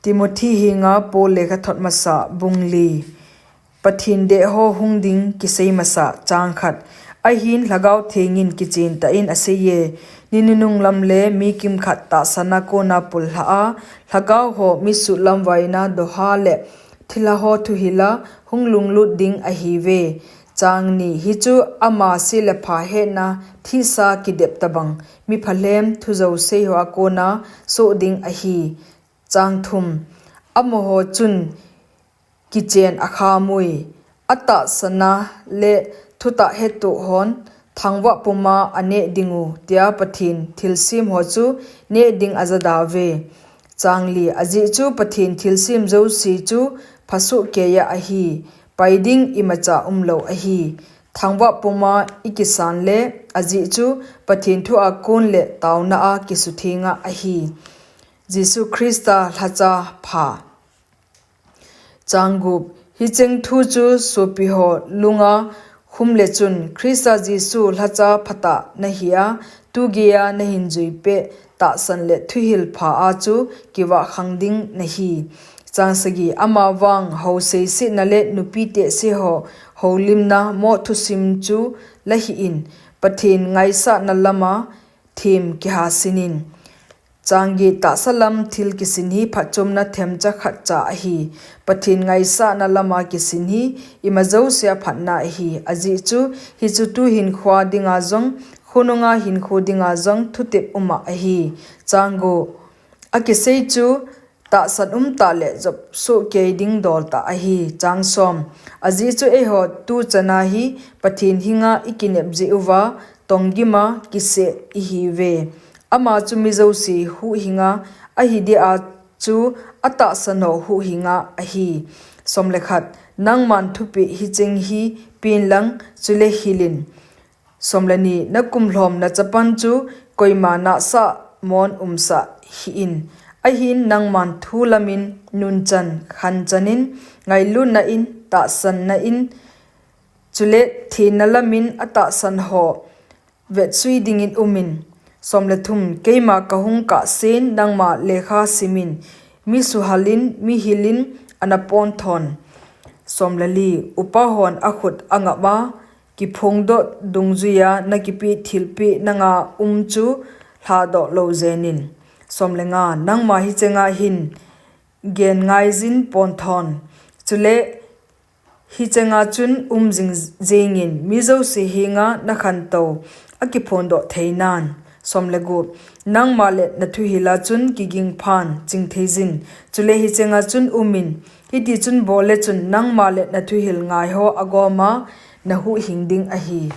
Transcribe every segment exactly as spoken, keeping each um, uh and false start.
Timothy henga Paul lekhathot masa, bung li. Pathen deh ho hung ding kisei masa, chang khat. Ahin Lhagao Thengin kichen tah in aseiye, ni nunung lam le mi kimkhat tahsan a kona pullha a, lhagao ho mi sutlam vaina doha le thilha ho thuhil a hung lunglut ding ahiuve. Chang ni. Hichu ama se le pha hetna thisa kidep tabang, mi phalhem thujou sei ho a kona soh ding ahi. Chang thum. Amaho chun kichen akhamui, atahsan a le thutah hettoh hon thangvah puma aneh dingu, tia Pathen thilsem ho chu neh ding ajadauve. Chang li. Ajeh chu Pathen thilsem jouse chu phasoh keiya ahi, pai ding imacha umlou ahi. Thangvah puma ikisan le, ajeh chu Pathen thu a kon le taona a kisuthenga ahi. Jesu Christa lhacha pha. Chang gup. Hicheng thu chu sopi ho lunga khum le chun, Christa Jesu lhacha phatah nahi a, tugeiya nahin juipeh tahsan le thuhil pha a chu kivah khang ding nahi. Chang sagi. Amavang hou seisetna le nupi tehse ho houlimna mo thusim chu lahih in, Pathen ngaisahna lama them kihasin in. Chang get. Tahsa lam thil kisin hi phatchomna themcha khatcha ahi. Pathen ngaisahna lama kisin hi ima jousea phatna ahi. Ajeh chu, hichu tu hinkhoa dinga jong, khonunga hinkho dinga jong thutep uma ahi. Chang go. Akisei chu tahsan umtah le jopsoh kei ding doltah ahi. Chang som. Ajeh chu eiho tuchana hi Pathen henga ikinep jeh uva, tonggima kiseh ihiuve. Ama chu mi jouse huhhinga ahi dia chu atahsan ho huhhinga ahi. Som le khat. Nangman thupeh hicheng hi pen lang, chule hilin. Som le ni. Nakumlhomna chapang chu koima nahsah mon umsah hih in. Ahin nangman thu lamin nunchan, khanchan in, ngailutna in, tahsanna in, chule thina lamin atahsan ho vetsui dingin umin. Som le thum. Keima kahung kahsen nangma lekha simin, mi suhalin, mi hilin ana ponthon. Som le li. Upa hon akhut angap a kiphongdoh dungjuiya nakipeh thilpeh nanga um chu lhadoh lou jenin. Som le nga. Nangma hichenga hin gen ngaijin ponthon. Chule hichenga chun um jing jengin, mi jouse henga nakhantou akiphondoh theinan. Som le gup. Nangma le nathuhila chun kiging phan chingtheijin. Chule hichenga chun umin, hitichun bol le chun nangma le nathuhil ngaiho agoma nahuhhing ding ahi.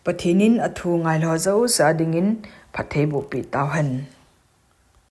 Pathen in athu ngailou jouse a dingin phattheiboh peh tauhen.